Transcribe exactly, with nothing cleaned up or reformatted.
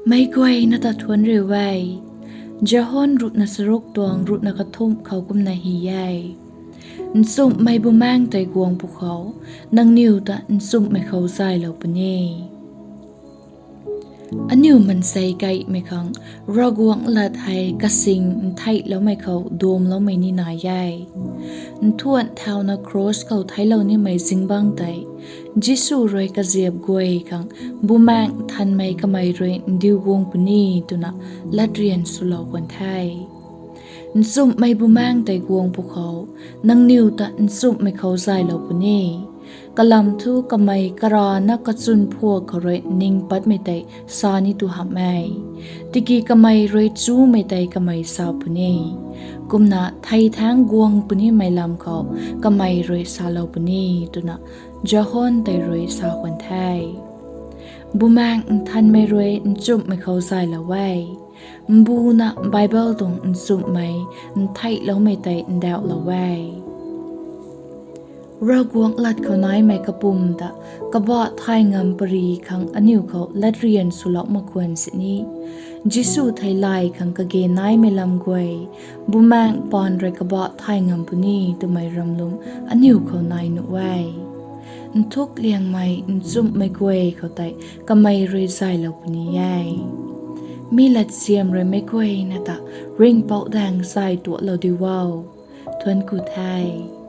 Meic guayna ta thuanc riu e. John ruhna charuk tuang ruhna kathumh khou kumna hy e: Nchumhmei Bumaengh tei guang pwkhou, nangniw ta nchumhmei khou zaylou puni. Aniu mansei kaimei khang Ravguangc lat hei kasing ntheihloumei khou duamloumei ni nai e. Nthuanh thauna kros khou theiclou nimei zingbangc tei Jisu rui kaziap guay khang Bumaengh Nthanmei kamei rui ndiu guang puni twna latryan swlou khwan the. Nchumhmei Bumaengh tei guang pwkhou, nangniw ta nchumhmei khou zaylou puni. Kalam thu kamei karana kachwn phuak khou rui ning patmei tei sa ni tu hamh e. Tiki kamei rui chumei tei kamei sa puni. Kumna thei thaengc guang punimei lam khou kamei rui salou puni, twna John tei rui sa khwan the. Bumaengh Nthanmei rui nchumhmei khou zaylou e. Mbuna Bible tuang nchumhmei ntheihloumei tei ndauhlou e. Ravguangc lat khou naimei kapwm ta kabah thay ngam pary khang aniu khou latryan swlou mak khwan sini, Jisu thei lay khang kage naimei lam guay, Bumaengh paan rui kabah thay ngam puni twmei ramlum aniu khou nai nuh e. Nthuk liangmei nchumhmei guay khou tei kamei rui zaylou puni e. Mi latsiam rui meic guayna ta Ringhpouc daeng zay tuaklou di o. Thuanc ku the.